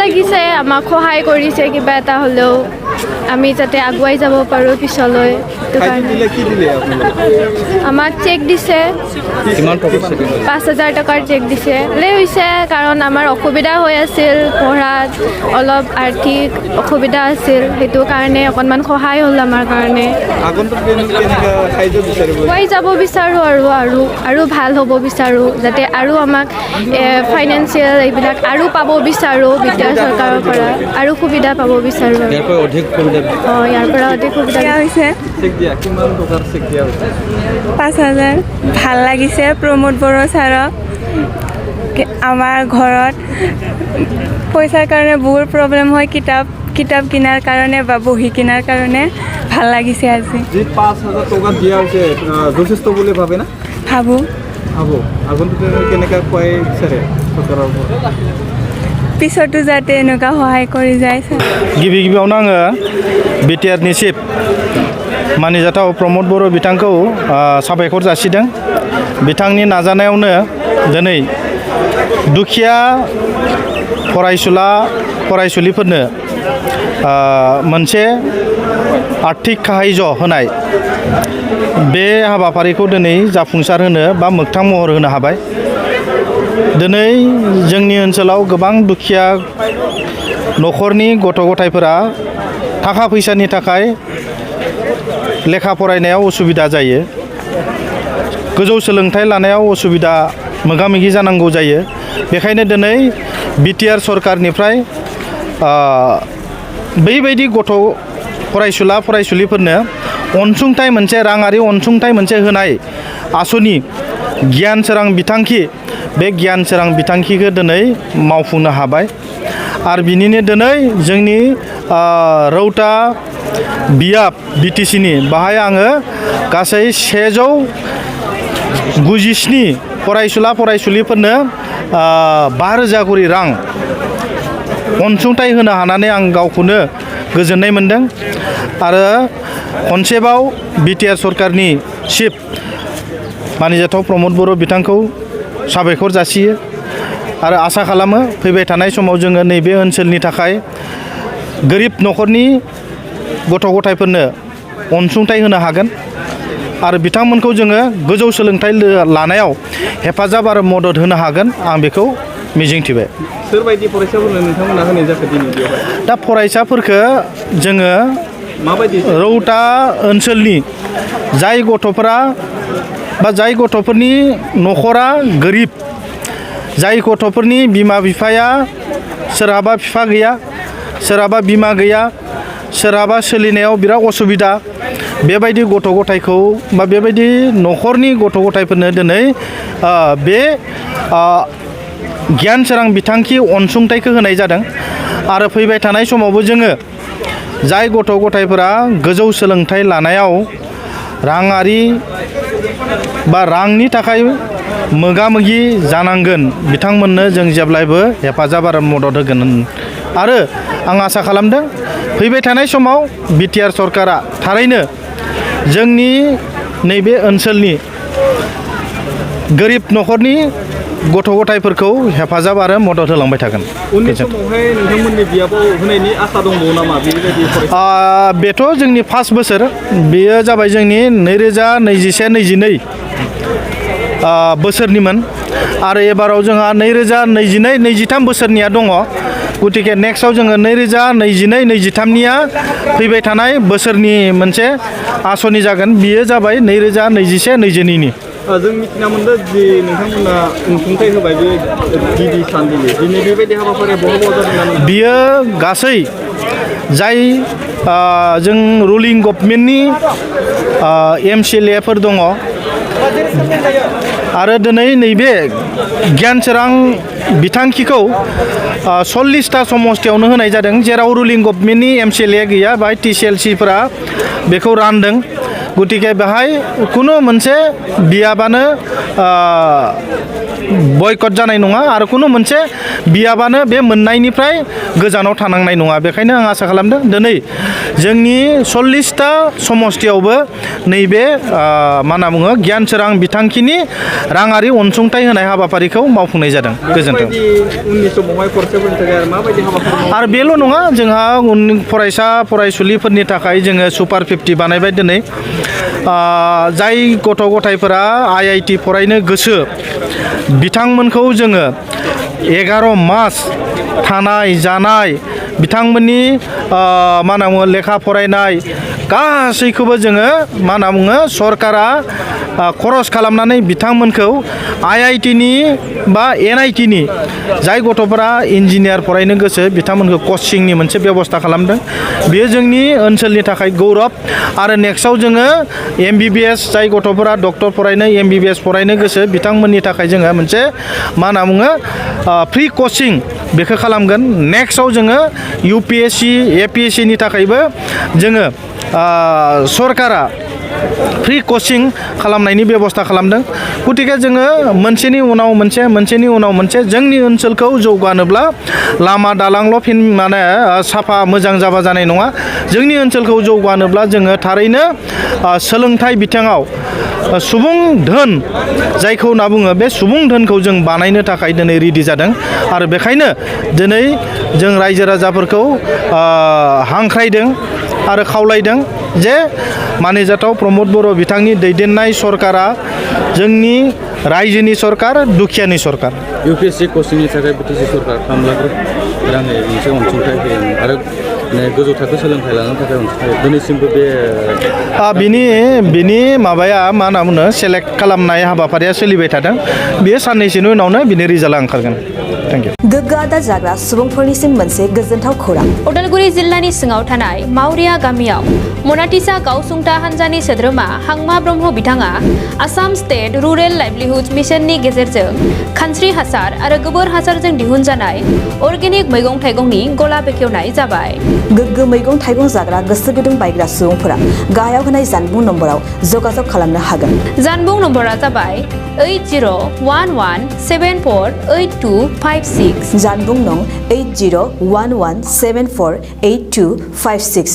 লাগিছে আমাক সহায় কৰিছে কিবা এটা হ'লেও আমি যাতে আগুৱাই যাব পাৰোঁ পিছলৈ আমাক চেক দিছে 5,000 টকাৰ চেক দিছে ভালেই হৈছে কাৰণ আমাৰ অসুবিধা হৈ আছিল পঢ়াত অলপ আৰ্থিক অসুবিধা আছিল সেইটো কাৰণে অকণমান সহায় হ'ল আমাৰ কাৰণে আগুৱাই যাব বিচাৰোঁ আৰু ভাল হ'ব বিচাৰোঁ যাতে আৰু আমাক ফাইনেন্সিয়েল এইবিলাক আৰু পাব বিচাৰোঁ বিদ্যা চৰকাৰৰ পৰা আৰু সুবিধা পাব বিচাৰোঁ ইয়াৰ পৰা অধিক সুবিধা হৈছে 5,000 ভাল লাগিছে প্ৰমোদ বড়ো ছাৰক আমাৰ ঘৰত পইচাৰ কাৰণে বহুত প্ৰব্লেম হয় কিতাপ কিনাৰ কাৰণে বা বহি কিনাৰ কাৰণে ভাল লাগিছে আজি 5,000 টকা দিয়া হৈছে যথেষ্ট বুলি ভাবে না ভাবোঁ আগন্তুক কেনেকৈ খুৱাই বিচাৰে চৰকাৰৰ পৰা পিছতো যাতে এনেকুৱা সহায় কৰি যায় गिबियावनो आङो बिटिआरनि चिफ मानिजाथाव प्रमोद बर' बिथांखौ साबायखर जासिदों बिथांनि नाजानायावनो दिनै दुखिया फरायसुलिफोरनो मोनसे आर्थिक साहाय्य होनाय बे हाबाफारिखौ दिनै जाफुंसार होनो बा मोगथां महर होनो हाबाय दिनै जोंनि ओनसोलाव गोबां दुखिया न'खरनि गथ' गथायफोरा थाखा फैसानि थाखाय लेखा फरायनायाव उसुबिदा जायो गोजौ सोलोंथाइ लानायाव उसुबिदा मोगा मोगि जानांगौ जायो बेखायनो दिनै बिटिआर सरकारनिफ्राय बैबायदि गथ' फरायसुलिफोरनो अनसुंथाइ मोनसे राङारि अनसुंथाइ मोनसे होनाय आसनि गियान सोरां बिथांखि बे गियान सोरां बिथांखिखौ दिनै मावफुंनो हाबाय आरो बिनिनो दिनै जोंनि रौता बियाब बिटिसिनि बाहाय आङो गासै 197 फरायसुलिफोरनो 5,000 करि रां अनसुंथाइ होनो हानानै आं गावखौनो गोजोननाय मोनदों आरो खनसेबाव बिटिआर सरकारनि चिफ मानिजाथाव प्रमोद बर' बिथांखौ साबायखर जासियो आरो आसा खालामो फैबाय थानाय समाव जोङो नैबे ओनसोलनि थाखाय गोरिब न'खरनि गथ' गथायफोरनो अनसुंथाइ होनो हागोन आरो बिथांमोनखौ जोङो गोजौ सोलोंथाइ लानायाव हेफाजाब आरो मदद होनो हागोन आं बेखौ मिजिंथिबाय सोरबायदि फरायसाफोरनो नोंथांमोना होनाय जाखो दिनै बेवहाय दा फरायसाफोरखौ जोङो माबायदि रौता ओनसोलनि जाय गथ'फोरा बा जाय गथ'फोरनि न'खरा गोरिब जाय गथ'फोरनि बिमा बिफाया सोरहाबा बिफा गैया सोरहाबा बिमा गैया सोरहाबा सोलिनायाव बिराद असुबिदा बेबायदि गथ' गथायखौ बा बेबायदि न'खरनि गथ' गथायफोरनो दिनै बे गियान सोरां बिथांखि अनसुंथाइखौ होनाय जादों आरो फैबाय थानाय समावबो जोङो जाय गथ' गथायफोरा गोजौ सोलोंथाइ लानायाव राङारि बा रांनि थाखाय मोगा मोगि जानांगोन बिथांमोननो जों जेब्लायबो हेफाजाब आरो मदद होगोन आरो आं आसा खालामदों फैबाय थानाय समाव बिटिआर सरकारा थारैनो जोंनि नैबे ओनसोलनि गोरिब न'खरनि गथ' गथायफोरखौ हेफाजाब आरो मदद होलांबाय थागोन उननि समावहाय नोंथांमोननि बियाबाव होनायनि आसा दंबावो नामा बेबायदि बेथ' जोंनि फार्स्ट बोसोर बेयो जाबाय जोंनि 2021-22 बोसोरनिमोन आरो एबाराव जोंहा 2022-23 बोसोरनिया दङ गतिके नेक्स्टआव जोङो 2022-23निया फैबाय थानाय बोसोरनि मोनसे आसनि जागोन बियो जाबाय 2021-22नि जों मिथिना मोनदों दि नोंथांमोना अनसुंथाइ होबाय बे गिबि सान दिनै बेबायदि हाबाफारिया बहा जादों बियो गासै जाय जों रुलिं गभर्नमेन्टनि MCLAफोर दङ आरो दिनै नैबे गियान सोरां बिथांखिखौ 40टा समस्थियावनो होनाय जादों जेराव रुलिं गभर्नमेन्टनि MCLA गैया बाय TCLCफोरा बेखौ रानदों गतिके बेहाय कुनु मोनसे बियाबानो बयकट जानाय नङा आरो कुनु मोनसे बियाबानो बे मोननायनिफ्राय गोजानाव थानांनाय नङा बेखायनो आं आसा खालामदों दिनै जोंनि 40टा समस्थियावबो नैबे मा होनना बुङो गियान सोरां बिथांखिनि राङारि अनसुंथाइ होनाय हाबाफारिखौ मावफुंनाय जादों गोजोन्थों उननि समावहाय फरायसाफोरनि थाखाय आरो माबायदि हाबाफारि आरो बेल' नङा जोंहा उननि फरायसा फरायसुलिफोरनि थाखाय जोङो सुपार 50 बानायबाय दिनै जाय गथ' गथायफोरा IIT फरायनो गोसो बिथांमोनखौ जोङो 11 मास थानाय जानाय बिथांमोननि मा होनना बुङो लेखा फरायनाय गासैखौबो जोङो मा होनना बुङो सरकारा खरस खालामनानै बिथांमोनखौ IIT नि बा NIT नि जाय गथ'फोरा इन्जिनियार फरायनो गोसो बिथांमोनखौ कचिंनि मोनसे बेबस्था खालामदों बेयो जोंनि ओनसोलनि थाखाय गौरब आरो नेक्स्टआव जोङो MBBS जाय गथ'फोरा डक्टर फरायनो MBBS फरायनो गोसो बिथांमोननि थाखाय जोङो मोनसे मा होनना बुङो फ्रि कचिं बेखौ खालामगोन नेक्स्टआव जोङो UPSC APSC नि थाखायबो जोङो सरकारा फ्रि कचिं खालामनायनि बेबस्था खालामदों गतिके जोङो मोनसेनि उनाव मोनसे जोंनि ओनसोलखौ जौगानोब्ला लामा दालांल' माने साफा मोजां जाबा जानाय नङा जोंनि ओनसोलखौ जौगानोब्ला जोङो थारैनो सोलोंथाइ बिथिङाव सुबुं धोन जायखौ होनना बुङो बे सुबुं धोनखौ जों बानायनो थाखाय दिनै रेडि जादों आरो बेखायनो दिनै जों रायजो राजाफोरखौ हांख्रायदों आरो खावलायदों जे मानिजाथाव प्रमद बर' बिथांनि दैदेननाय सरकारा जोंनि रायजोनि सरकार दुखियानि सरकार UPSC कचिंनि थाखाय BTC सरकार 3 लाख रांनि मोनसे अनसुंथाइ होयो आरो गोजौ थाखो सोलोंथाइ लानो थाखाय अनसुंथाइ दिनैसिमबो बिनि माबाया मा होनना बुङो सेलेक्ट खालामनाय हाबाफारिया सोलिबाय थादों बेयो साननैसोनि उनावनो बिनि रिजाल्टआ ओंखारगोन थेंक इउ गोग्गो आदार जाग्रा सुबुंफोरनिसिम मोनसे गोजोनथाव खौरां उदालगुरि जिल्लानि सिङाव थानाय मावरिया गामियाव मनाटिसा गावसुंथा हान्जानि सोद्रोमा हांमा ब्रह्म बिथाङा आसाम स्टेट रुरेल लाइभलिहुड मिशननि गेजेरजों खानस्रि हासार आरो गोबोर हासारजों दिहुनजानाय अर्गेनिक मैगं थाइगंनि गला बेखेवनाय जाबाय गोग्गो मैगं थाइगं जाग्रा गोसो गुदुं बायग्रा सुबुंफोरा गाहायाव होनाय जानबुं नम्बराव जगाजग खालामनो हागोन जानबुं नम्बरा जाबाय 8011748256 जानबुं नं 8011748256